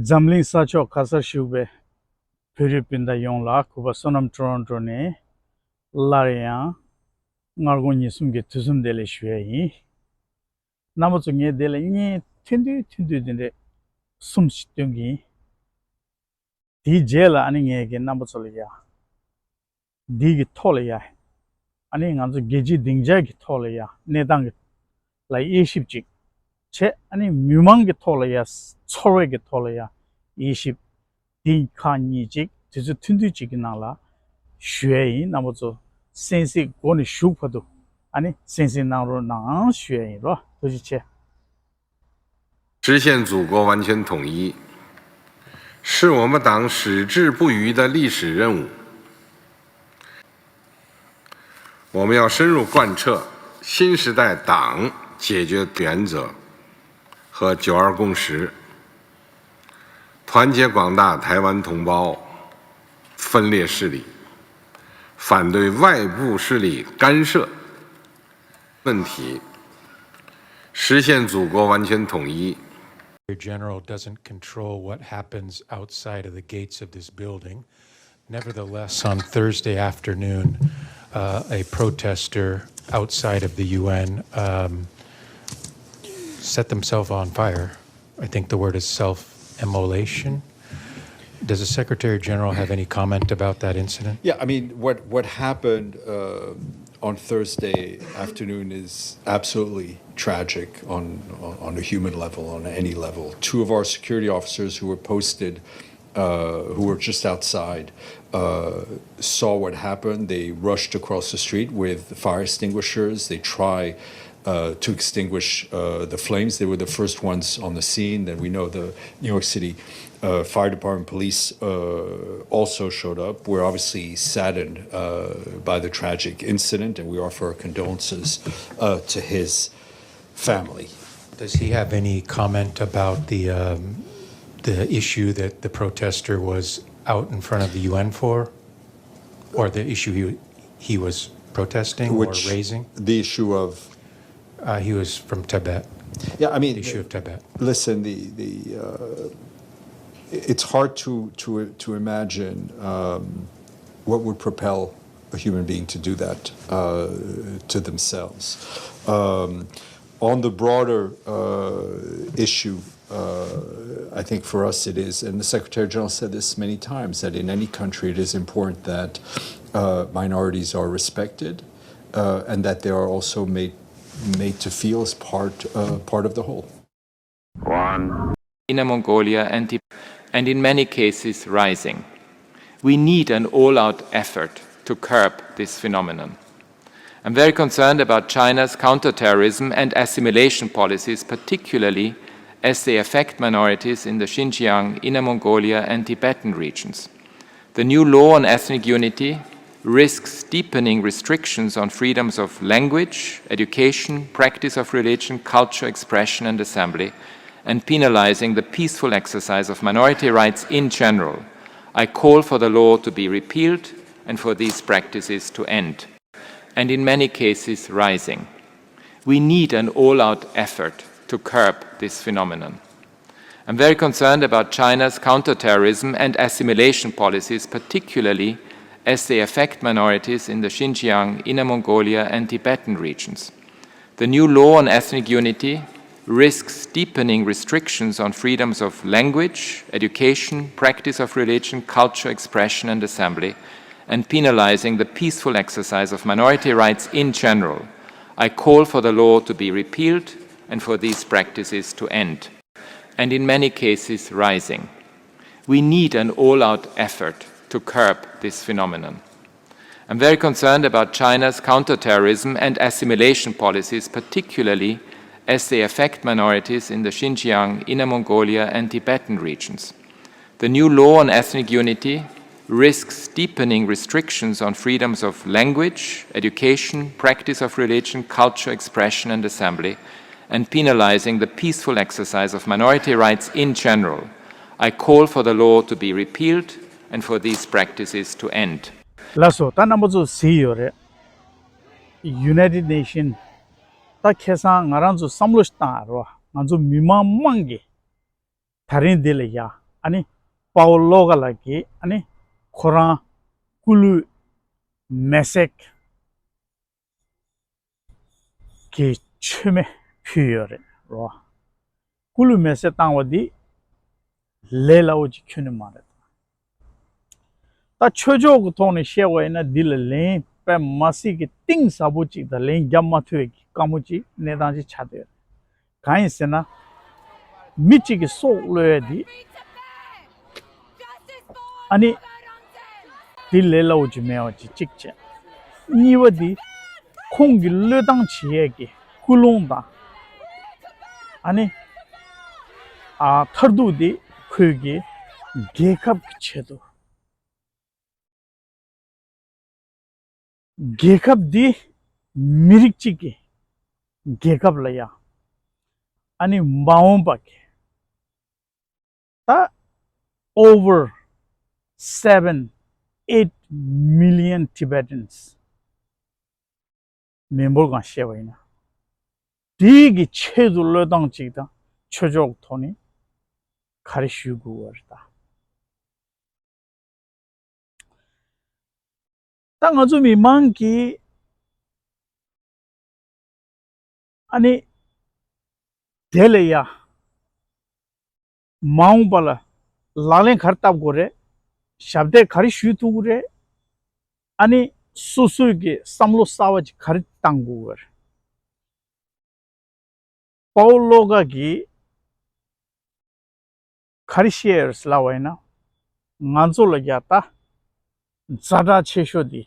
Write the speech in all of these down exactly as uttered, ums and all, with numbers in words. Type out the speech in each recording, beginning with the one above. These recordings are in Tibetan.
འཛམ་གླིང་ས་ཕྱོགས་ག་སར་བཞུགས་པའི་བོད་རིགས་སྤུན་ཟླ་ཡོངས་ལ་གུས་པ་བསོད་ནམས་ཊོ་རོན་ཊོ་ནས་སླར་ཡང་སྔ་དགོང་ཉིན་གསུམ་གྱི་དུས་གསུམ་བདེ་ལེགས་ཞུ་ཡ་ཡིན། རྣམ་པ་ཚོ་ངས་འདི་ལ་བརྙན་ཐུང་ཐུང་ཐུང་ཐུང་འདི་འདྲ་གསུམ་ཞིག་སྟོན་གྱི་ཡིན། དེའི་རྗེས་ལ་ཨ་ནི་ངས་ཀྱི་རྣམ་པ་ཚོ་ལ་ཡ། འདི་གི་ཐོག་ལ་ཡ། ཨ་ནི་ང་ཚོ་རྒྱལ་སྤྱིའི་སྡིངས་ཆ་གི་ཐོག་ལ་ཡ་གནས་སྟངས་ཀྱི་ལ་དབྱེ་ཞིབ་ཅིག་བྱས། ཨ་ནི་མི་མང་གི་ཐོག་ལ་ཡ། ཚོར་བའི་གི་ཐོག་ལ་ཡ་དབྱེ་ཞིབ། འདི་ཁག་གཉིས་ཅིག་དུས་ཚོད་ཐུང་ཐུང་ཅིག་གི་ནང་ལ་ཞུ་ཡ་ཡིན། རྣམ་པ་ཚོ་གསན་གཟིགས་སྒོ་ནས་བཞུགས་བར་དུ་ཨ་ནི་གསན་གཟིགས་གནང་རོགས་གནང་ཞུ་ཡ་ཡིན་རོ། ཐུགས་རྗེ་ཆེ། 实现祖国完全统一，是我们党矢志不渝的历史任务。我们要深入贯彻新时代党解决原则和九二共识，团结广大台湾同胞，分裂势力，反对外部势力干涉。 问题，实现祖国完全统一。 General doesn't control what happens outside of the gates of this building. Nevertheless, on Thursday afternoon, uh, a protester outside of the U N, um, set themselves on fire. I think the word is self-immolation. Does the Secretary General have any comment about that incident? Yeah, I mean, what, what happened uh, on Thursday afternoon is absolutely tragic on, on, on a human level, on any level. Two of our security officers who were posted, uh, who were just outside, uh, saw what happened. They rushed across the street with fire extinguishers. They try uh, to extinguish uh, the flames. They were the first ones on the scene. Then we know the New York City uh, Fire Department police uh, also showed up. We're obviously saddened uh, by the tragic incident, and we offer our condolences uh, to his family. Does he have any comment about the um, the issue that the protester was out in front of the U N for, or the issue he he was protesting Which, or raising? The issue of uh, he was from Tibet. Yeah, I mean, the issue of Tibet. Listen, the the uh, it's hard to to to imagine um, what would propel a human being to do that uh, to themselves. Um, on the broader uh, issue, uh, I think for us it is, and the Secretary General said this many times, that in any country it is important that uh, minorities are respected uh, and that they are also made made to feel as part uh, part of the whole. One. Inner Mongolia and Tibet, and in many cases rising. We need an all-out effort to curb this phenomenon. I'm very concerned about China's counterterrorism and assimilation policies, particularly as they affect minorities in the Xinjiang, Inner Mongolia, and Tibetan regions. The new law on ethnic unity risks deepening restrictions on freedoms of language, education, practice of religion, culture, expression, and assembly, and penalizing the peaceful exercise of minority rights in general. I call for the law to be repealed and for these practices to end. And in many cases, rising. We need an all out effort to curb this phenomenon. I'm very concerned about China's counterterrorism and assimilation policies, particularly as they affect minorities in the Xinjiang, Inner Mongolia, and Tibetan regions. The new law on ethnic unity risks deepening restrictions on freedoms of language, education, practice of religion, culture, expression, and assembly, and penalizing the peaceful exercise of minority rights in general. I call for the law to be repealed and for these practices to end. And in many cases rising. We need an all out effort to curb this phenomenon. I'm very concerned about China's counterterrorism and assimilation policies, particularly as they affect minorities in the Xinjiang, Inner Mongolia, and Tibetan regions. The new law on ethnic unity risks deepening restrictions on freedoms of language, education, practice of religion, culture, expression, and assembly, and penalizing the peaceful exercise of minority rights in general. I call for the law to be repealed and for these practices to end. ལགས་སོ། ད་རྣམ་པ་ཚོ་གཟིགས་ཡོད་རེད། United Nation། ད་ཁ་སང་ང་རང་ཚོ་བསམ་བློ་ཞིག་བཏང་ཡ་རོ། ང་ཚོ་མི་མང་མང་གིས་ད་རིང་འདི་ལ་ཡ་ ཨ་ནི་པའོ་ལོ་ཀ་ལགས་ཀྱིས་ཨ་ནི་ཁོ་རང་སྐུ་ལུས་མེ་སྲེག་གི་མཆོད་མེ་ཕུལ་ཡོད་རེད་རོ། སྐུ་ལུས་མེ་སྲེག་བཏང་བ་འདི་ལས་སླ་བོ་ཅིག་ཁྱོན་ནས་མ་རེད། ད་ཆོས་ཕྱོགས་ཀྱི་ཐོག་ནས་བཤད་པ་ཡིན་ན་འདི་ལ་ལན་དཔེ་མ་སྲིད་ཀྱི་གཏིང་ཟབ་པོ་ཅིག་དང་ལན་རྒྱབ་མ་ཐུབ་པའི་དཀའ་མོ་ཅིག་གནས་སྟངས་ཅིག་ཆགས་བསྡད་ཡོད་རེད། གང་ཡིན་ཟེར་ན། མི་གཅིག་གི་སྲོག་བློས་ཡ་འདི། ཨ་ནི། འདི་ལས་སླ་བོ་ཅིག་མེད་པ་ཅིག་གཅིག་བྱས། གཉིས་པ་འདི། ཁོང་གི་བློས་བཏང་བྱེད་ཡས་ཀྱི་ཀུན་སློང་དང་། ཨ་ནི། ཨ་མཐར་ཐུག་འདི་ཁོས་ཀྱི་རྒྱལ་ཁབ་ཀྱི་ཆེད་དུ། རྒྱལ་ཁབ་འདི་མི་རིགས་གཅིག་གི་རྒྱལ་ཁབ་ལ་ཡ། ཨ་ནི་མ་འོངས་པ་གི་ད་over seven eight million Tibetans མི་འབོར་གང་བཤད་པ་ཡིན་ན། དེའི་གི་ཆེད་དུ་བློས་བཏང་གཅིག་དང་ཆོས་ཕྱོགས་ཐོག་ནས་ག་རེ་ཞུ་དགོས་པ་རེད་ད། ད་ང་ཚོ་མི་མང་གིས་ཨ་ནི་དེ་ལ་ཡ་མ་འོངས་པ་ལ་ལག་ལེན་ག་རེ་བསྟར་དགོས་རེད། ཞབས་འདེགས་ག་རེ་ཞུ་ཐུབ་ཀྱི་རེད། ཨ་ནི་སོ་སོའི་གི་བསམ་བློ་གསར་བ་ཅིག་ག་རེ་བཏང་དགོས་རེད། པའོ་ལོ་ཀ་གིས་ག་རེ་བཤད་ཡོད་ཟེར་ལབ་པ་ཡིན་ན། ང་ཚོ་ལ་ཡ་ད་ཛ་དྲག་ཆེ་ཤོས་འདི་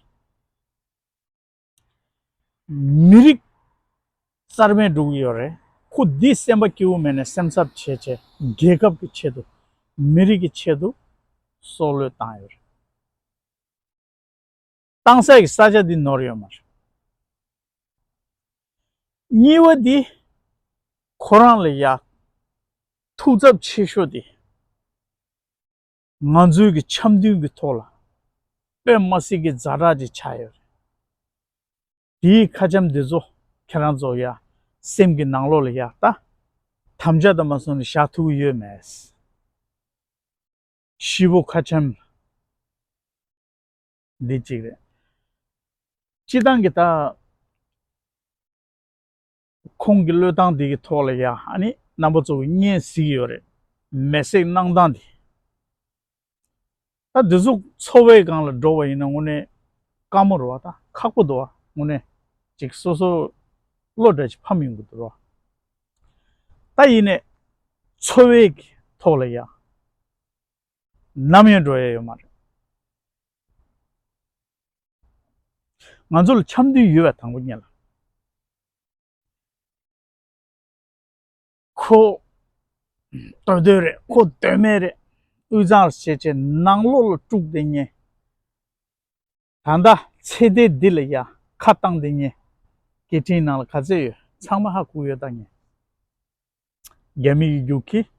མི་རིགས་རྩ་མེད་འགྲོ་གི་ཡོད་རེད། ཁོ་འདི་སེམས་པ་སྐྱིད་པོ་མེད་ནས་སེམས་འཚབ་བྱས་བྱས་རྒྱལ་ཁབ་ཀྱི་ཆེད་དུ་མི་རིགས་ཀྱི་ཆེད་དུ་སྲོག་བློས་བཏང་ཡོད་རེད། བཏང་ས་ཀྱི་ས་ཆ་འདི་ནོར་ཡོད་མ་རེད། གཉིས་པ་འདི་ཁོ་རང་ལ་ཡ་ཐུགས་འཚབ་ཆེ་ཤོས་འདི་ང་ཚོའི་གི་འཆམ་མཐུན་གྱི་ཐོག་ལ་དཔེ་མ་སྲིད་ཀྱི་ཛ་དྲག་ཅིག་ཆགས་ཡོད་རེད། དེའི་ཁ་འཆམ་འདི་ཚོ་ཁྱེད་རང་ཚོ་ཡ་སེམས་ཀྱི་ནང་ལོགས་ལ་ཡ་ད་དམ་བཅའ་དང་མ་སོང་ནས་བཞག་ཐུབ་ཀྱི་ཡོད་མེད། ཤི་བོ་ཁ་འཆམ་འདི་གཅིག་རེད། སྤྱི་བཏང་གི་ད་ཁོང་གི་བློས་བཏང་འདི་གི་ཐོག་ལ་ཡ་ཨ་ནི་རྣམ་པ་ཚོ་གི་བརྙན་གཟིགས་ཡོད་རེད། མེ་སྲེག་གནང་སྟངས་འདི། ད་འདི་ཚོ་འཚོ་བའི་སྒང་ལ་འགྲོ་བ་ཡིན་ན་དངོས་གནས་དཀའ་མོ་རེད་བ། ད་ཁག་པོ་འདུག་བ། དངོས་གནས་ཅིག་སོ་སོ་བློ་འདྲ་ཅིག་ཕམ་ཡོང་གི་འདུག་རོ། ད་ཡིན་ནས་འཚོ་བའི་གི་ཐོག་ལ་ཡ་ནམ་ཡང་འགྲོ་ཡ་ཡོད་མ་རེད། ང་ཚོ་ལ་འཆམ་མཐུན་ཡོད་པ་དང་པོ་ཉིད་ལ། ཁོ་འདོད་འདོད་རེད། ཁོ་འདོད་མེད་རེད། དབུས་གཙང་ལ་བྱས་བྱས་ནང་ལོགས་ལ་དཀྲུགས་བསྡད་མཁན། ད་ལྟ་ཚེ་འདས་འདི་ལ་ཡ་ཁ་བཏང་བསྡད་མཁན། སྐད་འཕྲིན་ནང་ལ་ག་ཚད་ཡོད་ཚང་མ་ཧ་གོ་ཡོད་ད་ངས། རྒྱ་མི་གི་རྒྱུག་ཁྱི།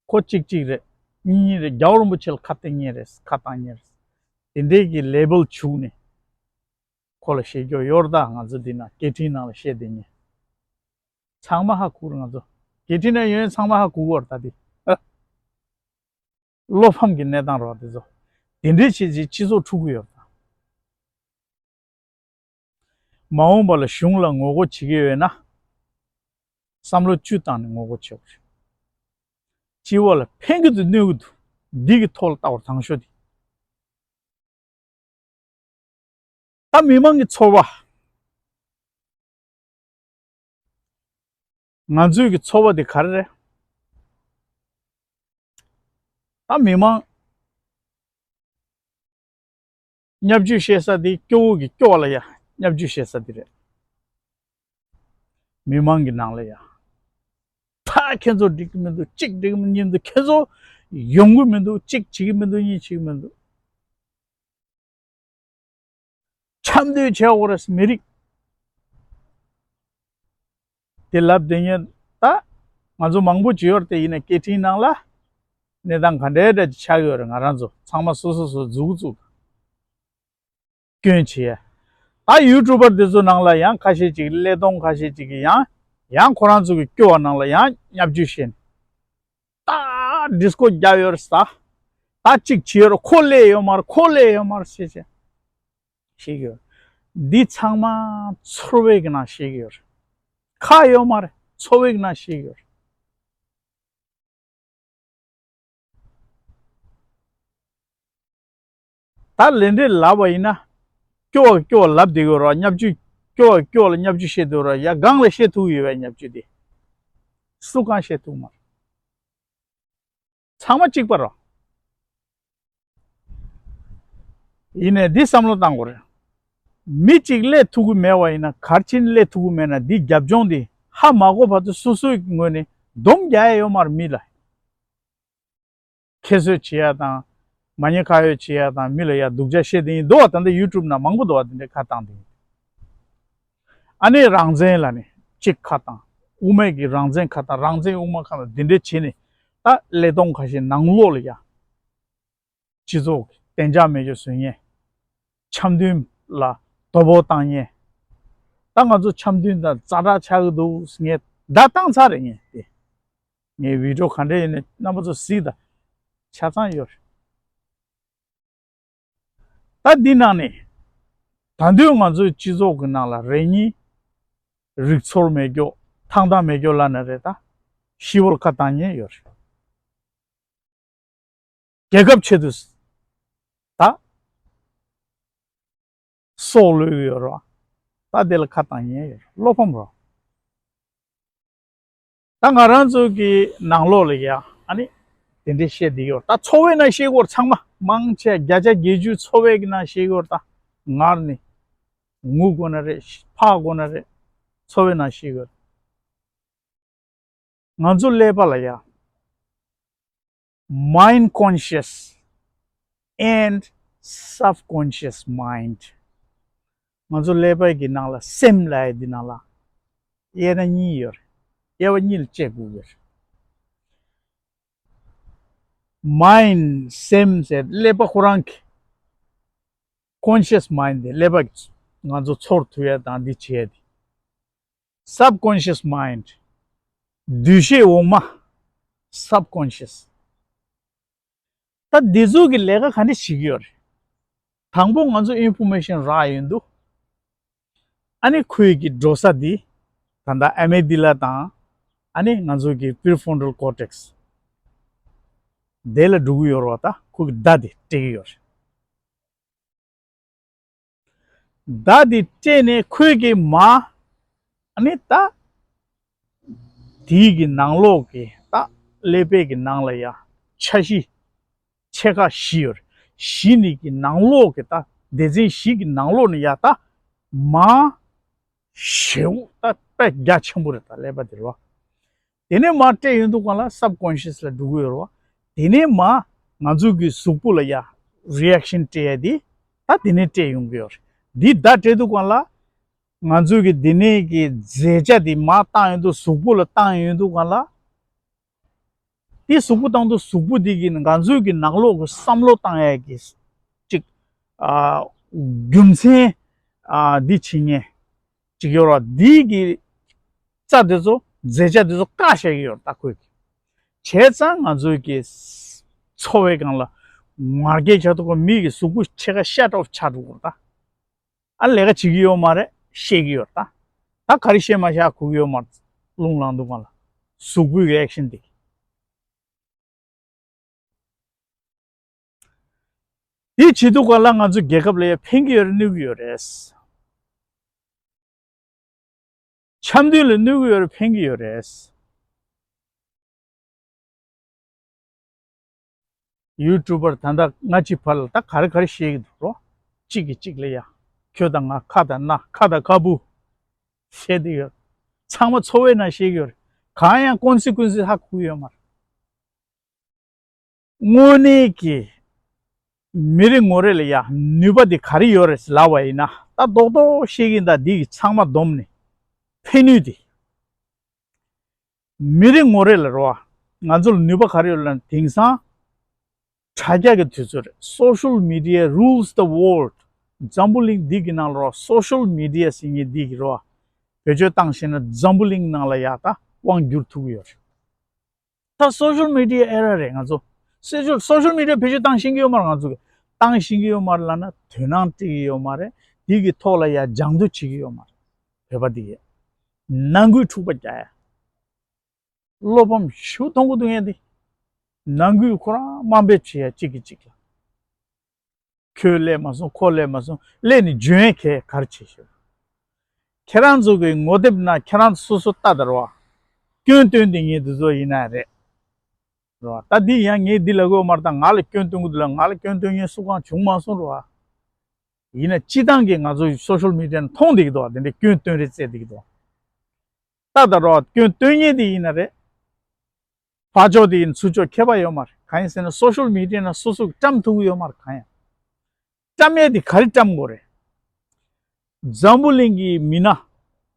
ཁོ་གཅིག་གཅིག་རེད། གཉིས་གཉིས་རེད། རྒྱལ་བ་རིན་པོ་ཆེ་ལ་ཁ་གཏད་མཁན་རེད། ཁ་བཏང་མཁན་རེད། དེ་འདྲའི་གི་ལེ་བལ་བྱུགས་ནས་ཁོ་ལ་བཤད་རྒྱུ་ཡོད་རེད་ད། ང་ཚོ་འདི་ན་སྐད་འཕྲིན་ནང་ལ་བཤད་བསྡད་མཁན་ཚང་མ་ཧ་གོ་རེད། ང་ཚོ་སྐད་འཕྲིན་ནང་ཡོད་ཚང་མ་ཧ་གོ་གི་ཡོད་རེད་ད་འདི། ཨ། བློ་ཕམ་གྱི་གནས་སྟངས་རེད་བ་འདི་ཚོ། དེ་འདྲའི་བྱས་རྗེས་སྤྱི་ཚོགས་འཁྲུག་གི་ཡོད་རེད་ད། མ་འོངས་པ་ལ་གཞུང་ལ་ངོ་རྒོལ་བྱེད་ཀྱི་ཡོད་ན། བསམ་བློ་བཅུ་བཏང་ནས་ངོ་རྒོལ་བྱེད་དགོས་རེད། སྤྱི་བ་ལ་ཕན་གྱི་འདུག་གནོད་ཀྱི་འདུག་འདི་གི་ཐོག་ལ་ལྟ་བ་དང་ཤོས་དེ། ད་མི་མང་གི་ཚོར་བ། ང་ཚོའི་གི་ཚོར་བ་དེ་ག་རེ་རེད། ད་མི་མང་བརྙས་བཅོས་བྱེད་ས་དེ་སྐྱོ་བོ་གི་སྐྱོ་བ་ལ་ཡ་བརྙས་བཅོས་བྱེད་ས་དེ་རེད། མི་མང་གི་ནང་ལ་ཡ། ད་ཁྱེད་ཚོ་འགྲིག་གི་མི་འདུག་གཅིག་འགྲིག་གི་མི་འདུག་ཁྱེད་ཚོ་ཡོང་གི་མི་འདུག་གཅིག་བྱེད་ཀྱི་མི་འདུག་གཉིས་བྱེད་ཀྱི་མི་འདུག་འཆམ་མཐུན་བྱེད་དགོས་རེད། མི་རིགས་དེ་ལབ་བསྡད་མཁན་ད་ང་ཚོ་མང་པོ་ཅིག་ཡོད་རེད་དེ། ཡིན་ན་སྐད་འཕྲིན་ནང་ལ་གནས་སྟངས་ག་འདྲའི་འདྲ་ཅིག་ཆགས་ཡོད་རེད། ང་རང་ཚོ་ཚང་མ་སོ་སོ་སོ་མཛུབ་གུ་བཙུགས་སྐྱོན་བྱེད་ཡ། ད་ཡུ་ཊུབ་པར་དེ་ཚོ་ནང་ལ་ཡང་ཁ་ཤས་ཅིག་ཀླད་སྟོང་ཁ་ཤས་ཅིག་གིས་ཡང་ཡང་ཁོ་རང་ཚོ་གི་སྐྱོ་བ་ནང་ལ་ཡང་བརྙས་བཅོས་བྱས་ནས་ད། ཨ་ཌིས་ཀོ་རྒྱབ་ཡོད་རེད་ད། ད་གཅིག་བྱས་ཡོད་རེད། ཁོ་སླེབས་ཡོད་མ་རེད། ཁོ་སླེབས་ཡོད་མ་རེད་ཟེར་བྱས་བཤད་ཀྱི་ཡོད་རེད། འདི་ཚང་མ་ཚོར་བའི་གི་ནང་བཤད་ཀྱི་ཡོད་རེད། ཁ་ཡོད་མ་རེད། ཚོར་བའི་གི་ནང་བཤད་ཀྱི་ཡོད་རེད། ད་ལས་འབྲས་ལབ་པ་ཡིན་ན། སྐྱོ་བ་སྐྱོ་བ་ལབ་བསྡད་ཡོད་ར། བརྙས་བཅོས། སྐྱོ་བ་སྐྱོ་བ་ལ་བརྙས་བཅོས་བཤད་འདུག་ར། ཡ་སྒང་ལ་བཤད་ཐུབ་ཡོད་པའི་བརྙས་བཅོས་དེ། སུ་གང་བཤད་ཐུབ་མ་རེད། ཚང་མ་གཅིག་པ་ར། ཡིན་ནའི་འདི་བསམ་བློ་བཏང་དགོས་རེད། མི་གཅིག་སླེབས་ཐུབ་ཀྱི་མེད་པ་ཡིན་ན། གར་ཕྱིན་སླེབས་ཐུབ་ཀྱི་མེད་ན། འདི་རྒྱབ་ལྗོངས་འདི་ཧ་མ་གོ་བར་དུ་སོ་སོའི་ངོས་ནས་སྡོམ་རྒྱག་ཡ་ཡོད་མ་རེད་མི་ལ། ཁྱད་གསོད་བྱེད་ཡ་དང་། མ་ཉེས་ཁ་གཡོགས་བྱེད་ཡ་དང་། མི་ལ་ཡ་སྡུག་ཅག་བཤད་དེ་ཡིན་འདུག་བ། ད་ལྟ་ཡུ་ཊུབ་ནང་མང་པོ་འདུག་བ། དེ་འདྲའི་ཁ་བཏང་དེ་ཡིན། ཨ་ནི་རང་བཙན་ལ་ནི་གཅིག་ཁ་བཏང་། དབུ་མའི་གི་རང་བཙན་ཁ་བཏང་། རང་བཙན་དབུ་མ་ཁ་བཏང་། དེ་འདྲའི་བྱས་ནས་ད་ཀླད་སྟོང་ཁ་ཤས་ནང་ལོགས་ལ་ཡ། སྤྱི་ཚོགས་ཀྱི་བདེ་འཇགས་མེད་རྒྱུ་བཟོ་མཁན། འཆམ་མཐུན་ལ་དོ་ཕོག་བཏང་མཁན། ད་ང་ཚོ་འཆམ་མཐུན་དང་ཛ་དྲག་ཆགས་ཀྱི་འདུག་ངས་བརྡ་བཏང་ཚར་རེད། ངས་དེ། ངའི་བི་ཌིའོ་ག་འདྲ་ཡིན་ནའི་རྣམ་པ་ཚོ་གཟིགས་དང་། ཆ་ཚང་ཡོད་རེད། ད་འདི་ནང་ནས། ད་དུང་ང་ཚོའི་སྤྱི་ཚོགས་ཀྱི་ནང་ལ་རེ་གཉིས། རིག་ཚོར་མེད་རྒྱུ། ཐང་ཐང་མེད་རྒྱུ་ལབ་ན་རེད་ད། ཤི་བོར་ཁ་བཏང་མཁན་ཡོད་རེད། རྒྱལ་ཁབ་ཆེད་དུ་ད་སྲོག་བློས་ཡོད་རོགས། ད་དེ་ལ་ཁ་བཏང་ཉན་ཡོད་རོགས། བློ་ཕམ་རོགས། ད་ང་རང་ཚོ་གི་ནང་ལོགས་ལ་ཡ་ཨ་ནི་དེ་འདྲའི་བཤད་བསྡད་ཡོད། ད་ཚོར་བའི་ནང་བཤད་དགོས་ཚང་མ་མང་ཆེ་བརྒྱ་ཆ་བརྒྱད་ཅུ་ཚོར་བའི་གི་ནང་བཤད་ཡོད། ད་ངར་ནི་ངུ་དགོས་ན་རེད། ཕག་དགོས་ན་རེད། ཚོར་བའི་ནང་བཤད་ཡོད། ང་ཚོ་ཀླད་པ་ལ་ཡ། Mind conscious and subconscious mind. ང་ཚོ་ཀླད་པའི་གི་ནང་ལ་སེམས་ལབ་ཡ་འདི་ནང་ལ་དབྱེ་ན་གཉིས་ཡོད་རེད། དབྱེ་བ་གཉིས་ལ་དབྱེ་དགོས་ཀྱི་རེད། Mind སེམས་ཟེར་ཀླད་པ་ཁོ་རང་གི་conscious mind དེ་ཀླད་པ་གི་ང་ཚོ་ཚོར་ཐུབ་ཡ་དང་འདི་བྱེད་ཡ་དེ། Subconscious mind འདུས་ཤེས་འོག་མ། Subconscious ད་འདི་ཚོ་གི་ལས་ཀ་ག་འདྲ་བྱེད་ཀྱི་ཡོད་རེད། དང་པོ་ང་ཚོ་ཨིན་ཕོར་མེ་ཤན་རག་ཡོང་དུས། ཨ་ནི་ཁོའི་གི་འགྲོ་ས་འདི། ད་ལྟ་ཨ་མེག་ཌི་ལ་དང་། ཨ་ནི་ང་ཚོ་གི་པི་རི་ཕོན་ཊལ་ཀོར་ཊེག་སི། དེ་ལ་འགྲོ་གི་ཡོད་རེད་བ། ད་ཁོ་གི་བརྡ་དེ་སྤྲད་ཀྱི་ཡོད་རེད། བརྡ་འདི་སྤྲད་ནས་ཁོས་ཀྱིས་མ། ཨ་ནི་ད། དེའི་གི་ནང་ལོགས་ཀྱི་ད་ཀླད་པའི་གི་ནང་ལ་ཡ་ཆ་གཞི་ཆེ་ཁག་བཞི་ཡོད་རེད། བཞི་ནི་གི་ནང་ལོགས་ཀྱི་ད་སྡེ་ཚན་བཞི་གི་ནང་ལོགས་ནས་ཡ་ད་མ་ཞེའུ་ད་དཔེ་རྒྱ་ཆེན་པོ་རེད། ད་ཀླད་པ་དེ་རེད་བ། དེ་ནས་མར་སྤྲད་ཡོང་དུས་སྒང་ལ་སབ་ཀོན་ཤི་ཡས་ལ་འགྲོ་གི་ཡོད་རེད་བ། དེ་ནས་མར་ང་ཚོ་གི་གཟུགས་པོ་ལ་ཡ་རི་ཨེག་ཤན་སྤྲད་ཡ་དེ་ད་དེ་ནས་སྤྲད་ཡོང་གི་ཡོད་རེད། འདི་ད་སྤྲད་དུས་སྒང་ལ་ང་ཚོ་གི་དེ་ནས་གི་རྫས་ཆ་དེ་མར་བཏང་ཡོང་དུས་གཟུགས་པོ་ལ་བཏང་ཡོང་དུས་སྒང་ལ། དེ་གཟུགས་པོ་བཏང་དུས་གཟུགས་པོ་དེ་གི་ང་ཚོ་གི་ནང་ལོགས་གི་བསམ་བློ་བཏང་ཡ་གི་ཅིག་ཨ་རྒྱུ་མཚན་ཨ་འདི་བྱེད་མཁན་ཅིག་ཡོད་རེད་བ། འདི་གི་རྩ་དེ་ཚོ་རྫས་ཆ་དེ་ཚོ་བཀག་བཞག་གི་ཡོད་རེད། ད་ཁོས་གི་བྱས་ཙང་ང་ཚོའི་གི་འཚོ་བའི་སྒང་ལ་མ་རྒྱལ་ཆགས་འདུག་ག་མི་གི་གཟུགས་པོ་ཕྱེད་ཀ་ཤ་ཊོབ་ཆགས་འགྲོ་གི་རེད་ད། ཨ་ལས་ཀ་བྱེད་ཀྱི་ཡོད་མ་རེད། བཤད་ཀྱི་ཡོད་རེད་ད། ད་ག་རེ་བཤད་མ་བཤད་གོ་གི་ཡོད་མ་རེད། རླུང་ལངས་འདུག་ག་ལ་གཟུགས་པོའི་གི་ཨེག་ཤན་དེ། དེ་བྱེད་དུས་སྒང་ལ་ང་ཚོ་རྒྱལ་ཁབ་ལ་ཡང་ཕན་གྱི་ཡོད་རེད། གནོད་ཀྱི་ཡོད་རེད། འཆམ་མཐུན་ལ་གནོད་ཀྱི་ཡོད་རེད། ཕན་གྱི་ཡོད་རེད། ཡུ་ཊུབ་པར་ད་ལྟ་སྔ་ཕྱི་བར་ལ་ད་ག་རེ་ག་རེ་བཤད་ཀྱི་འདུག་རོ། གཅིག་གིས་གཅིག་ལ་ཡ། ཁྱོད་དང་ང་ཁ་དང་སྣ་ཁ་དང་ཁ་སྤུ། བཤད་དེ་ཡོད། ཚང་མ་འཚོ་བའི་ནང་བཤད་ཀྱི་ཡོད་རེད། གང་ཡང་ཀོན་སི་ཀུན་སི་ཧ་གོ་གི་ཡོད་མ་རེད། དངོས་གནས་ཀྱི་མི་རེ་ངོ་རེ་ལ་ཡ་ནུས་པ་འདི་ག་རེ་ཡོད་རེད་ལབ་པ་ཡིན་ན། ད་རྡོག་རྡོག་བཤད་ཀྱི་ཡིན། ད་འདི་གི་ཚང་མ་བསྡོམས་ནས་ཕན་ནུས་དེ། མི་རེ་ངོ་རེ་ལ་རོ། ང་ཚོ་ལ་ནུས་པ་ག་རེ་ཡོད་ལབ་ན། དེང་སང་དྲ་རྒྱ་གི་དུས་ཚོད་རེད། Social media rules the world. འཛམ་བུ་གླིང་འདི་གི་ནང་ལ་རོ། སོ་ཤལ་མི་ཌི་ཡ་ཟེར་མཁན་འདི་གི་རོ། བེད་སྤྱོད་བཏང་ཤེས་ན་འཛམ་བུ་གླིང་ནང་ལ་ཡ་ད་དབང་བསྒྱུར་ཐུབ་ཀྱི་ཡོད་རེད། ད་སོ་ཤལ་མི་ཌི་ཡ་ཨེ་ར་རེད་ང་ཚོ། སོ་ཤལ་སོ་ཤལ་མི་ཌི་ཡ་བེད་སྤྱོད་བཏང་ཤེས་ཀྱི་ཡོད་མ་རེད་ང་ཚོ་གི། བཏང་ཤེས་ཀྱི་ཡོད་མ་རེད་ལབ་ན་དོ་སྣང་སྤྲད་ཀྱི་ཡོད་མ་རེད། དེ་གི་ཐོག་ལ་ཡ་སྦྱང་བརྡར་བྱེད་ཀྱི་ཡོད་མ་རེད། བོད་པ་འདི་གས་ནང་ཁུལ་འཁྲུག་པ་རྒྱག་ཡ། བློ་ཕམ་ཞེ་པོ་མཐོང་གི་འདུག་ངས་འདི། ནང་ཁུལ་ཁོ་རང་དམའ་འབེབས་བྱེད་ཡ་གཅིག་གིས་གཅིག་ལ། ཁྱོད་སླེབས་མ་སོང་ཁོ་སླེབས་མ་སོང་སླེབས་ནས་འཇོན་ཡ་གས་ག་རེ་བྱེད་ཤོག་ཁྱེད་རང་ཚོ་གི་ངོ་དེབ་ན་ཁྱེད་རང་ཚོ་སོ་སོ་ལྟ་དང་རོ། སྐྱོན་སྟོན་དེ་ངས་འདི་ཚོ་ཡིན་ན་རེད། རོ། ད་འདི་ཡང་ངས་འདི་ལབ་དགོས་མ་རེད། ད་ང་ལ་སྐྱོན་སྟོན་གི་འདུག་ལ་ང་ལ་སྐྱོན་སྟོན་མཁན་སུ་གང་བྱུང་མ་སོང་རོ། ཡིན་ན་སྤྱི་བཏང་གི་ང་ཚོ་སོ་ཤལ་མི་ཌི་ཡ་ནས་མཐོང་བསྡད་ཀྱི་འདུག་དེ་འདྲའི་སྐྱོན་སྟོན་རེས་བྱས་བསྡད་ཀྱི་འདུག་ལྟ་དང་རོ། སྐྱོན་སྟོན་མཁན་དེ་ཡིན་ན་རེད། ཕར་ཕྱོགས་དེ་ཡིན་ཚུར་ཕྱོགས་ཁྱད་པར་ཡོད་མ་རེད། གང་ཡིན་ཟེར་ན་སོ་ཤལ་མི་ཌི་ཡ་ནང་སོ་སོ་གིས་བཀྲམ་ཐུབ་ཀྱི་ཡོད་མ་རེད་གང་ཡང་། བཀྲམ་ཡས་དེ་ག་རེ་བཀྲམ་དགོས་རེད། འཛམ་བུ་གླིང་གི་མི་སྣ་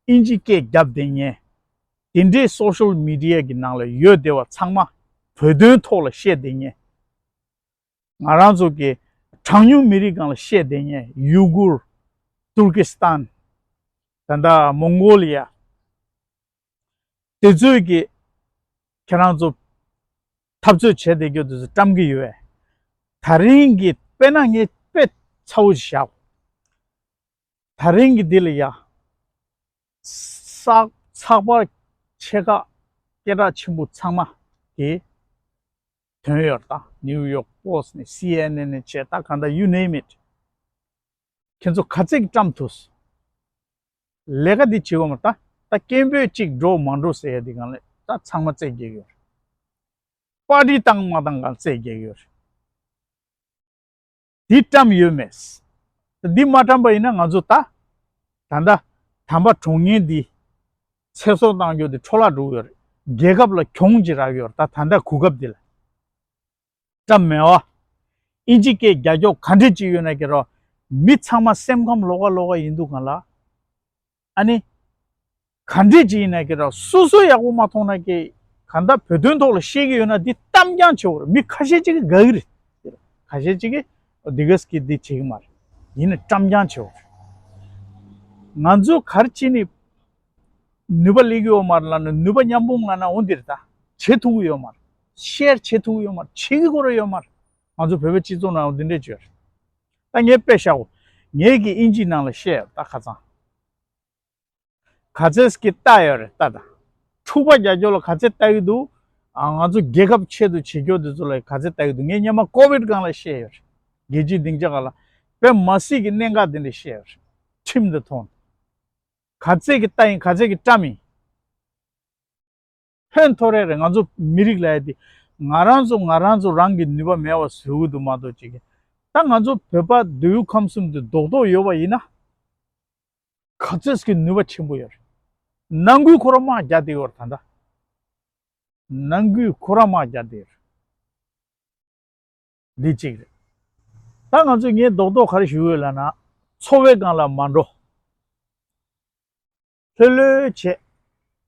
ཨིན་ཇི་སྐད་རྒྱབ་བསྡད་མཁན། དེ་འདྲའི་སོ་ཤལ་མི་ཌི་ཡ་གི་ནང་ལ་ཡོད་བསྡད་པ་ཚང་མ་བོད་དོན་ཐོག་ལ་བཤད་བསྡད་མཁན། ང་རང་ཚོ་གི་གྲངས་ཉུང་མི་རིགས་སྒང་ལ་བཤད་བསྡད་མཁན་ཡུ་གུར། ཏུར་ཀི་སི་ཐན། ད་ལྟ་མོང་གོ་ལི་ཡ། དེ་ཚོས་ཀྱི་ཁྱེད་རང་ཚོ་འཐབ་རྩོད་བྱས་བསྡད་རྒྱུ་དེ་ཚོ་བཀྲམ་གྱི་ཡོད་པས། ད་རིང་གི་དཔེར་ན་ངས་དཔེ་ཚ་བོ་ཞིག་བཞག་ད་རིང་གི་འདི་ལ་ཡ། ཚགས་ཚགས་པར་ཆེ་ཁག་སྐད་གྲགས་ཆེན་པོ་ཚང་མ་གི་ཐོན་ཡོད་ད། ནིའུ་ཡོག་པོ་སི་ཊི་ནས་སི་ཨེན་ཨེན་ནས་བྱས་ད་གང་ལྟར་you name it། ཁྱེད་ཚོ་ག་ཚད་ཀྱི་བཀྲམ་ཐུབ། ལས་ཀ་འདི་བྱེད་དགོས་མ་ད། ད་སྐད་འབོད་གཅིག་འགྲོ་མ་འགྲོ་ཟེར་ཡ་འདི་གང་ལས་ད་ཚང་མ་རྩེད་རྒྱག་གི་ཡོད་རེད། པར་ཊི་བཏང་མ་བཏང་གང་རྩེད་རྒྱག་གི་ཡོད་རེད། འདི་བཀྲམ་ཡོད་མེད། འདི་མ་བཀྲམ་པ་ཡིན་ན་ང་ཚོ་ད། ད་ལྟ་དམ་པ་གྲོངས་མཁན་འདི། ཚེ་སྲོག་བཏང་རྒྱུ་འདི་འཕྲོ་བརླག་འགྲོ་གི་ཡོད་རེད། རྒྱལ་ཁབ་ལ་གྱོང་ཅིག་རག་གི་ཡོད་རེད་ད་ད་ལྟ་གོ་སྐབས་འདི་ལ། བཀྲམ་མེད་པ། ཨིན་ཇི་སྐད་རྒྱ་སྐྱོག་ག་འདྲས་ཅིག་ཡོད་ན་ཀྱི་རོ། མི་ཚང་མ་སེམས་ཁམས་ལོགས་ཀ་ལོགས་ཀ་ཡིན་འདུག་ག་ལ། ཨ་ནི། ག་འདྲས་ཅིག་ཡིན་ན་ཀྱི་རོ་སོ་སོ་ཡག་པོ་མ་མཐོང་ན་ཀྱི། ག་འདྲ་བོད་དོན་ཐོག་ལ་བཤད་ཀྱི་ཡོད་ན་འདི་གཏམ་རྐྱང་བྱེད་འོར་མི་ཁ་ཤས་ཅིག་གིས་དགའ་གི་རེད། ཁ་ཤས་ཅིག་གིས་འདི་གས་ཀྱི་འདི་བྱེད་ཀྱི་མ་རེད། ཡིན་ན་གཏམ་རྐྱང་བྱེད་འོར། ང་ཚོ་ག་རེ་བྱས་ནས་ནུས་པ་སླེབས་ཀྱི་ཡོད་མ་རེད་ལབ་ན་ནུས་པ་མཉམ་སྤུངས་ལབ་ན་འོ་འདི་རེད་ད། བྱེད་ཐུབ་ཀྱི་ཡོད་མ་རེད། ཤེར་བྱེད་ཐུབ་ཀྱི་ཡོད་མ་རེད། བྱེད་ཀྱི་ཁོ་རང་ཡོད་མ་རེད། ང་ཚོ་བོད་པའི་སྤྱི་ཚོགས་ནང་འོ་འདི་འདྲས་བྱོས་རེད། ད་ངས་དཔེ་བཞག་གོ། ངས་ཀྱི་ཨིན་ཇིའི་ནང་ལ་བཤད་ད་ཁ་སང་། ག་ཚད་ཀྱི་ལྟ་ཡོད་རེད་ལྟ་དང་། འཁྲུག་པ་རྒྱག་རྒྱུ་ལ་ག་ཚད་ལྟ་གི་འདུག་ཨ་ང་ཚོ་རྒྱལ་ཁབ་ཆེད་དུ་བྱེད་རྒྱུ་དེ་ཚོ་ལ་ག་ཚད་ལྟ་གི་འདུག་ངས་སྔོན་མ་ཀོ་བིད་སྒང་ལ་བཤད་ཡོད་རེད། རྒྱལ་སྤྱིའི་སྡིངས་ཆ་སྒང་ལ་དཔེ་མ་སྲིད་ཀྱི་གནད་འགག་དེ་འདྲ་བཤད་ཡོད་རེད། ཁྲིམས་དེ་ཐོག་ནས་ག་ཚད་ཀྱི་ལྟ་ཡིན་ག་ཚད་ཀྱི་བཀྲམ་ཡིན། ཕན་ཐོགས་རེད་རེད། ང་ཚོ་མི་རིགས་ལ་ཡ་དེ་ང་རང་ཚོ་ང་རང་ཚོ་རང་གི་ནུས་པ་མེད་པ་བཟོ་གི་འདུག་མ་གཏོགས་ཅིག་གི་ད་ང་ཚོ་བོད་པ་མདོ་དབུས་ཁམས་གསུམ་དེ་རྡོག་རྡོག་ཡོད་པ་ཡིན་ན། ག་ཚོད་ཀྱི་ནུས་པ་ཆེན་པོ་ཡོད་རེད། ནང་ཁུལ་ཁོ་རང་དམག་རྒྱག་བསྡད་ཡོད་རེད་ད་ལྟ། ནང་ཁུལ་ཁོ་རང་དམག་རྒྱག་བསྡད་ཡོད་རེད། འདི་གཅིག་རེད། ད་ང་ཚོས་ངས་རྡོག་རྡོག་ག་རེ་ཞུ་འོས་ལབ་ན། འཚོ་བའི་སྒང་ལ་མ་འགྲོ། ལྷོད་ལྷོད་བྱས།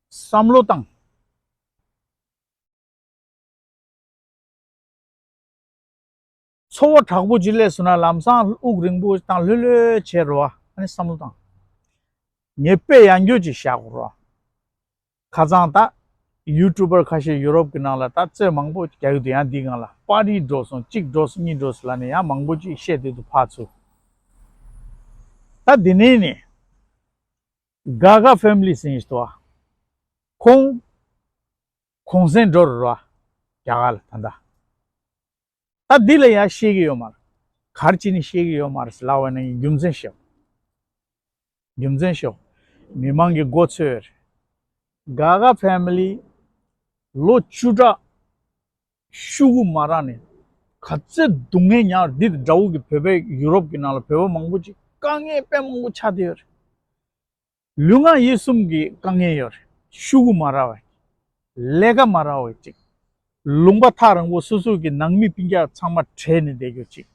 བསམ་བློ་བཏང་། འཚོ་བ་དྲག་པོ་ཅིག་སླེབས་སོང་ན་ལམ་སང་དབུགས་རིང་པོ་བཏང་ལྷོད་ལྷོད་བྱས་རོ། ཨ་ནི་བསམ་བློ་བཏང་། ངས་དཔེ་ཡང་སྐྱོ་ཅིག་བཞག་གོ་རོ། ཁ་སང་ད། ཡུ་ཊུབ་པར་ཁ་ཤས་ཡུ་རོབ་ཀྱི་ནང་ལ་ད་རྩོད་མང་པོ་རྒྱག་གི་འདུག་ཡང་འདི་སྒང་ལ་པར་ཊི་འགྲོ་སོང་གཅིག་འགྲོ་སོང་གཉིས་འགྲོ་སོང་ལབ་ནས་ཡང་མང་པོ་ཅིག་བཤད་བསྡད་འདུག་ཕར་ཚུར། ད་འདི་ནས་ནི། ག་ག་ཕེ་མི་ལི་ཟེར་ཡིན་ཞིག་འདུག་ཨ། ཁོང་། གུང་སེང་འགྲོ་རུ་ར། རྒྱ་གར་ལ་ད་ལྟ། ད་འདི་ལ་ཡང་ཤེས་ཀྱི་ཡོད་མ་རེད། ག་རེ་བྱས་ནས་ཤེས་ཀྱི་ཡོད་མ་རེད་ལབ་པ་ན་རྒྱུ་མཚན་ཤོད། རྒྱུ་མཚན་ཤོད། མི་མང་གི་མགོ་ཚོས་རེད། ག་ག་ཕེ་མི་ལི། ལོ་བཅུ་ཕྲག་ཤུ་གུ་མ་རག་ནས། ག་ཚོད་སྡུག་བསྔལ་མྱངས་རེད། འདི་དང་འདྲ་བོ་གི་བོད་པའི་ཡུ་རོབ་ཀྱི་ནང་ལ་བོད་པ་མང་པོ་ཅིག་དཀའ་ངལ་དཔེ་མང་པོ་ཆགས་བསྡད་ཡོད་རེད། ལུས་ངག་ཡིད་གསུམ་གྱི་དཀའ་ངལ་ཡོད་རེད། ཤུ་གུ་མ་རག་པ། ལས་ཀ་མ་རག་པ་ཅིག་ལུང་པ་ཐག་རིང་པོ་སོ་སོ་གི་ནང་མི་སྤུན་ཀྱག་ཚང་མ་བྲལ་ནས་བསྡད་རྒྱུ་ཅིག་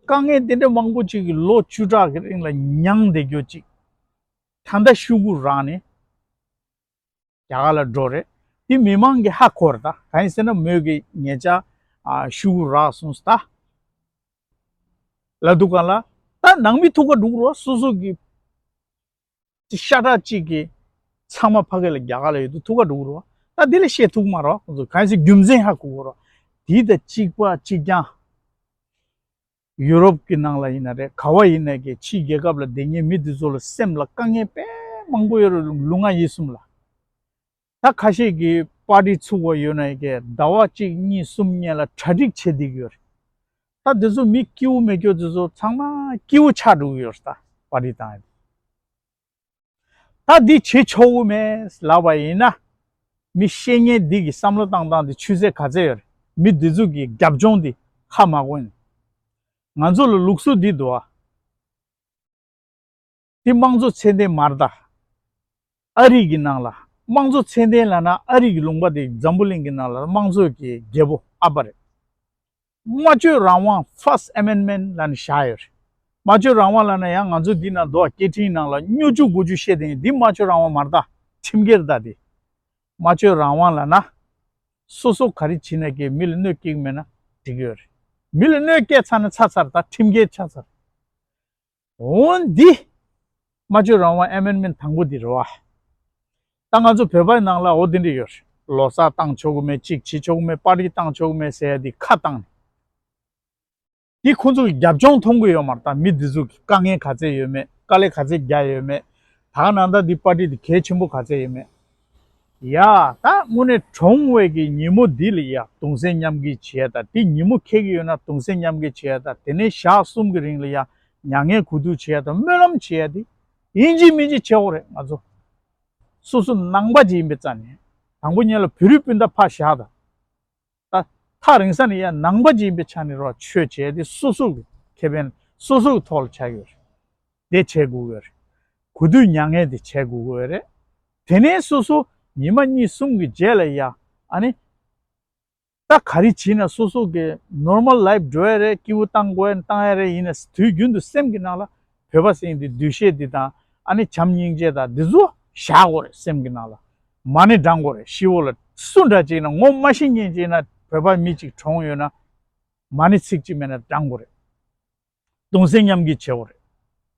དཀའ་ངལ་དེ་འདྲ་མང་པོ་ཅིག་གི་ལོ་བཅུ་ཕྲག་གི་རིང་ལ་མྱངས་བསྡད་རྒྱུ་ཅིག་ད་ལྟ་ཤུ་གུ་རག་ནས་རྒྱ་གར་ལ་འགྲོ་རེད། དེ་མི་མང་གིས་ཧ་གོ་རེད་ད། གང་ཡིན་ཟེར་ན་མོས་གི་ཉེ་ཆར་ཨ་ཤུ་གུ་རག་སོང་ཟེར་ད། ལབ་འདུག་ག་ལ། ད་ནང་མི་ཐུག་ག་འགྲོ་གི་རེད་བ། སོ་སོ་གི་ཅི་ཤ་ཁྲག་གཅིག་གི་ཚང་མ་ཕ་གི་ལ་རྒྱ་གར་ལ་ཡོད་དུས་ཐུག་ག་འགྲོ་གི་རེད་བ། ད་དེ་ལ་བཤད་ཐུབ་མ་རེད། ཁོང་ཚོ་གང་ཞིག་རྒྱུ་མཚན་ཧ་གོ་དགོས་རེད། དེ་དང་གཅིག་པ་གཅིག་རྐྱང་། ཡུ་རོབ་ཀྱི་ནང་ལ་ཡིན་ན་རེད། ག་བ་ཡིན་ན་གི་ཕྱིའི་རྒྱལ་ཁབ་ལ་བསྡད་མཁན་མི་དེ་ཚོ་ལ་སེམས་ལ་དཀའ་ངལ་དཔེ་མང་པོ་ཡོད་རེད། ལོ་ལྔ་ཡིན་གསུམ་ལ། ད་ཁ་ཤས་ཀྱིས་པར་ཊི་ཚུགས་པ་ཡོད་ན་ཡི་གེ་ཟླ་བ་གཅིག་གཉིས་གསུམ་སྔོན་ལ་གྲ་སྒྲིག་བྱེད་བསྡད་ཀྱི་ཡོད་རེད། ད་དེ་ཚོ་མི་སྐྱིད་པོ་མེད་རྒྱུ་དེ་ཚོ་ཚང་མ་སྐྱིད་པོ་ཆགས་འགྲོ་གི་ཡོད་རེད། ད་པར་ཊི་བཏང་ཡ་དེ། ད་འདི་བྱེད་ཆོག་གི་མེད་ལབ་པ་ཡིན་ན། མི་ཤེས་མཁན་འདི་གི་བསམ་བློ་བཏང་སྟངས་འདི་ཆུད་ཟོས་ག་ཚད་ཡོད་རེད། མི་འདི་ཚོ་གི་རྒྱབ་ལྗོངས་འདི་ཧ་མ་གོ་ཡིན། ང་ཚོ་ལ་ལུགས་སྲོལ་འདི་འདུག་ཨ། འདི་དམངས་གཙོ་ཚད་ལྡན་མ་རེད་ད། ཨ་རི་གི་ནང་ལ་དམངས་གཙོ་ཚད་ལྡན་ལབ་ན་ཨ་རི་གི་ལུང་པ་དེ་འཛམ་བུ་གླིང་གི་ནང་ལ་དམངས་གཙོ་གི་རྒྱལ་པོ་ཨ་ཕ་རེད། སྨྲ་བརྗོད་རང་དབང་First Amendment་ལབ་ནས་བཞག་ཡོད་རེད། སྨྲ་བརྗོད་རང་དབང་ལབ་ན་ཡང་ང་ཚོ་འདི་ན་འདུག་ཨ། སྐད་འཕྲིན་ནང་ལ་སྨྱོ་རྒྱུ་དགོས་རྒྱུ་བཤད་དེ་འདི་སྨྲ་བརྗོད་རང་དབང་མ་རེད་ད། ཁྲིམས་འགལ་རེད་ད་དེ། སྨྲ་བརྗོད་རང་དབང་ལབ་ན། སོ་སོ་ག་རེ་བྱེད་ན་གི་མི་ལ་གནོད་སྐྱེལ་གི་མེད་ན་འགྲིག་གི་ཡོད་རེད། མི་ལ་གནོད་སྐྱེལ་ཚར་ན་ཚར་ཚར་ད་ཁྲིམས་འགལ་ཆགས་ཚར། འོ་འདི། སྨྲ་བརྗོད་རང་དབང་Amendment་དང་པོ་འདི་རེད་བ། ད་ང་ཚོ་བོད་པའི་ནང་ལ་འོ་འདི་འདྲ་ཡོད་རེད། ལོ་གསར་བཏང་ཆོག་གི་མེད། གཅིག་བྱེད་ཆོག་གི་མེད། པར་ཊི་བཏང་ཆོག་གི་མེད་ཟེར་ཡ་འདི་ཁ་བཏང་ནས། འདི་ཁོང་ཚོ་གི་རྒྱབ་ལྗོངས་མཐོང་གི་ཡོད་མ་རེད། ད་མི་འདི་ཚོ་གི་དཀའ་ངལ་ག་ཚད་ཡོད་མེད། དཀའ་ལས་ག་ཚད་རྒྱག་ཡོད་མེད། ད་ག་ནང་ད་འདི་པར་ཊི་འདི་གལ་ཆེན་པོ་ག་ཚད་ཡོད་མེད། ཡ། ད་དངོས་གནས་གྲོངས་པའི་གི་ཉིན་མོ་འདི་ལ་ཡ་གདུང་སེམས་མཉམ་སྐྱེད་བྱེད་ཡ་ད། དེ་ཉིན་མོ་འཁེལ་གི་ཡོད་ན་གདུང་སེམས་མཉམ་སྐྱེད་བྱེད་ཡ་ད། དེ་ནས་ཞག་གསུམ་གི་རིང་ལ་ཡ་མྱ་ངན་གུས་འདུད་བྱེད་ཡ་ད། སྨོན་ལམ་བྱེད་ཡ་དེ་ཡིན་གཅིག་མིན་གཅིག་བྱེད་དགོས་རེད། ང་ཚོ་སོ་སོ་ནང་པ་ཅིག་ཡིན་པའི་རྩ་ནས། དང་པོ་ཉིད་ལ་བོད་རིགས་སྤུན་ཟླ་ཕར་བཞག་ད། ད་ཐག་རིང་ས་ནས་ཡ་ནང་པ་ཅིག་ཡིན་པའི་ཆ་ནས་རོགས་ཆོས་བྱས་ཏེ་སོ་སོ་གི་ཁེ་ཕན་སོ་སོ་གི་ཐོག་ལ་ཆགས་ཡོད་རེད། དེ་བྱེད་དགོས་ཀྱི་ཡོད་རེད། གུས་འདུད་མྱ་ངན་དེ་བྱེད་དགོས་ཀྱི་ཡོད་རེད། དེ་ནས་སོ་སོ་ཉི་མ་གཉིས་གསུམ་གི་རྗེས་ལ་ཡ་ཨ་ནི། ད་ག་རེ་བྱས་ན་སོ་སོ་གི་normal life་འགྲོ་ཡ་རེད། སྐྱིད་པོ་བཏང་དགོས་ཡ་བཏང་ཡ་རེད། ཡིན་ན་དུས་རྒྱུན་དུ་སེམས་ཀྱི་ནང་ལ་བོད་པ་ཟེར་མཁན་དེ་འདུ་ཤེས་དེ་དང་ཨ་ནི་བྱམས་སྙིང་རྗེ་དང་འདི་ཚོ་བཞག་དགོས་རེད། སེམས་ཀྱི་ནང་ལ་མ་ཎི་བགྲང་དགོས་རེད། ཤི་བོ་ལ་སུ་འདྲ་ཅིག་ན་ངོ་མ་ཤེས་མཁན་ཅིག་ན་བོད་པ་མི་གཅིག་གྲོངས་ཡོད་ན་མ་ཎི་ཚིག་གཅིག་མེད་ན་བགྲང་དགོས་རེད། གདུང་སེམས་མཉམ་སྐྱེད་བྱེད་དགོས་རེད།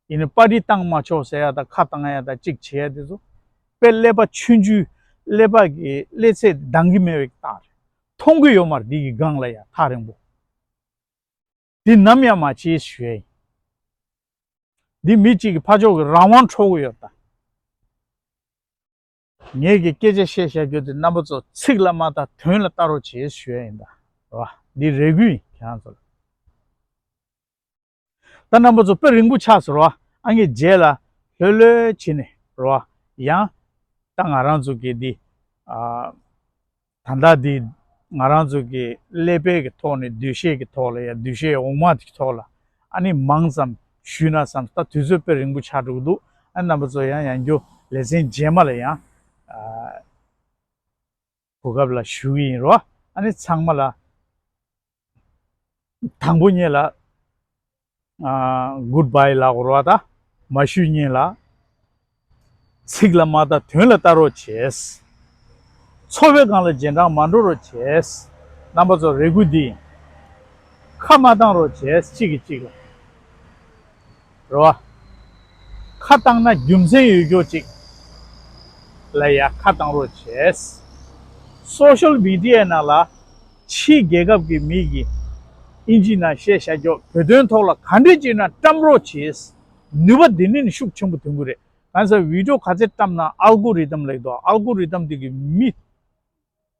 ཡིན་ནའི་པར་ཊི་བཏང་མ་ཆོག་ཟེར་ཡ་དང་ཁ་བཏང་ཡ་དང་གཅིག་བྱེད་ཡ་དེ་ཚོ་དཔེ་ཀླད་པ་ཆུང་ཆུང་། ཀླད་པ་གི་ཀླད་ཚད་འདང་གི་མེད་པའི་རྟགས་རེད། མཐོང་གི་ཡོད་མ་རེད། འདི་གི་སྒང་ལ་ཡ་ཐག་རིང་པོ། འདི་ནམ་ཡང་མ་བྱེད་ཞུ་ཡ་ཡིན། འདི་མི་གཅིག་གི་ཕར་ཕྱོགས་ཀྱི་རང་དབང་འཕྲོག་གི་ཡོད་ད། ངས་ཀྱི་སྐད་ཆ་བཤད་བཤད་རྒྱུ་དེ་རྣམ་པ་ཚོ་ཚིག་ལ་མ་ལྟ་དོན་ལ་ལྟ་རོགས་བྱེད་ཞུ་ཡ་ཡིན་ད། རེད་བ། འདི་རེ་སྐུལ་ཡིན་ཁྱེད་རང་ཚོ་ལ། ད་རྣམ་པ་ཚོ་དཔེ་རིང་པོ་ཆགས་སོང་རེད་བ། ཨ་ངས་རྗེས་ལ་ལྷོད་ལྷོད་བྱས་ནས་རེད་བ། ཡང་ད་ང་རང་ཚོ་གི་འདི་ཨ། ད་ལྟ་འདི་ང་རང་ཚོ་གི་ཀླད་པའི་གི་ཐོག་ནས་འདུ་ཤེས་ཀྱི་ཐོག་ལ་ཡ་འདུ་ཤེས་འོག་མ་དེ་གི་ཐོག་ལ་ཨ་ནི་མང་ཙམ་ཞུས་ན་བསམ། ད་དུས་ཚོད་དཔེ་རིང་པོ་ཆགས་འགྲོ་གི་འདུག་ཨ་རྣམ་པ་ཚོ་ཡང་ཡང་བསྐྱར་ལེ་ཚན་རྗེས་མ་ལ་ཡང་ཨ། གོ་སྐབས་ལ་ཞུ་གི་ཡིན་རོ། ཨ་ནི་ཚང་མ་ལ་དང་པོ་ཉིད་ལ་ཨ། good bye་ལབ་དགོས་རེད་བ། ད་མ་ཞུས་ཉིན་ལ་ཚིག་ལ་མ་ལྟ་དོན་ལ་ལྟ་རོགས་བྱེད། ཚོར་བའི་སྒང་ལ་རྗེས་འབྲང་མ་འགྲོ་རོགས་བྱེད། རྣམ་པ་ཚོ་རེ་སྐུལ་འདི་ཡིན། ཁ་མ་བཏང་རོགས་བྱེད། གཅིག་གིས་གཅིག་ལ། རེད་བ། ཁ་བཏང་ན་རྒྱུ་མཚན་ཡོད་ཀྱོག་ཅིག་ལ་ཡ་ཁ་བཏང་རོགས་བྱེད། སོ་ཤལ་མི་ཌི་ཡའི་ནང་ལ་ཕྱིའི་རྒྱལ་ཁབ་ཀྱི་མི་གིས་ཨིན་ཇི་ནང་བཤད་བཞག་ཀྱོག་བོད་དོན་ཐོག་ལ་ག་འདྲས་ཅིག་ན་བཀྲམ་རོགས་བྱེད། ནུས་པ་འདི་ནས་ནི་ཤུགས་ཆེན་པོ་ཐོན་གི་རེད། གང་ཟེར་བི་ཌི་ཡོ་ག་ཚད་བཀྲམ་ན་ཨལ་གོ་རི་དམ་ལེགས་འདུག་ཨལ་གོ་རི་དམ་འདི་གི་མི་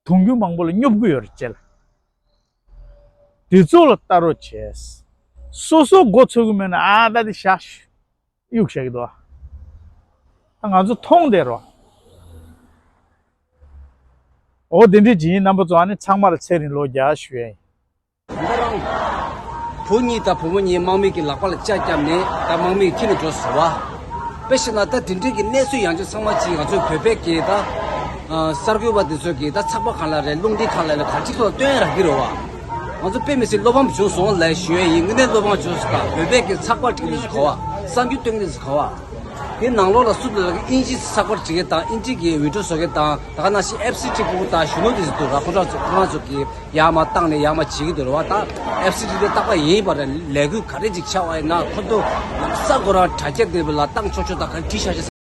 དུང་རྒྱུན་མང་པོ་ལ་སྙོབ་ཀྱི་ཡོད་རེད་ཅེས་ལ། དེ་ཚོ་ལ་ལྟ་རོགས་བྱས། སོ་སོ་མགོ་ཚོས་ཀྱི་མེད་ན་ཨ་ད་དེ་བཞག་གཡུག་བཞག་གི་འདུག་ཨ། ང་ཚོ་མཐོང་བསྡད་རོགས། འོ་དེ་འདྲས་ཅིག་ཡིན། རྣམ་པ་ཚོ་ཨ་ནི་ཚང་མ་ལ་ཚེ་རིང་ལོ་བརྒྱ་ཞུ་ཡ་ཡིན། ད་རང་བུ་གཉིས་དང་བུ་མོ་གཉིས་དམག་མི་གི་ལག་པ་ལ་ལྕག་བརྒྱབ་ནས་ད་དམག་མི་ཁྱེར་ནས་འགྲོ་ཟེར་བ། དཔེ་བཞག་ན་ད་དེ་འདྲའི་གི་གནས་ཚུལ་ཡང་ཅིག་ཚང་མ་ཅིག་ང་ཚོའི་བོད་པའི་གི་ད་གསར་འགོད་པ་དེ་ཚོ་གི་ད་ཚགས་པར་ཁང་ལ་རེད། རླུང་འཕྲིན་ཁང་ལ་རེད། ག་ཅིག་ཐོག་སྟོན་ཡ་རག་གི་རེད་བ། ང་ཚོ་དཔེ་མི་སྲིད་བློ་ཕམ་བྱུང་སོང་ལབ་ཞུ་ཡ་ཡིན། དངོས་གནས་བློ་ཕམ་བྱུང་སོང་། ད་བོད་པའི་གི་ཚགས་པར་འབྲི་མཁན་ཚོ་ག་བ། གསར་འགྱུར་སྟོན་མཁན་ཚོ་ག་བ། དེ་ནང་ལོགས་ལ་སུ་ལ་ཨིན་ཇི་ཚགས་པར་འབྲི་མཁན་དང་ཨིན་ཇི་གི་བི་ཌི་ཡོ་བཟོ་མཁན་དང་ད་ག་ནང་བཞིན་ཨེཕ་སི་ཊི་ཕྲུ་གུ་དང་གཞོན་ནུ་དེ་ཚོ་འདུག་ར། ཁོ་རང་ཚོ་ཁོ་རང་ཚོ་གི་ཡར་མར་བཏང་ནས་ཡར་མར་བྱེད་ཀྱི་འདུག་རེད་བ། ད་ཨེཕ་སི་ཊི་དེ་རྟག་པར་ཡིན་པ་རེད། ལས་འགུལ་ག་རེ་ཅིག་ཆགས་པ་ཡིན་ན་ཁོ་ཚོ་ས་ཁོ་རང་དྲ་རྒྱ་དེ་ལ་བཏང་ཆོག་ཆོག་དང་ག་རེ་བྲིས་བཞག་བཞག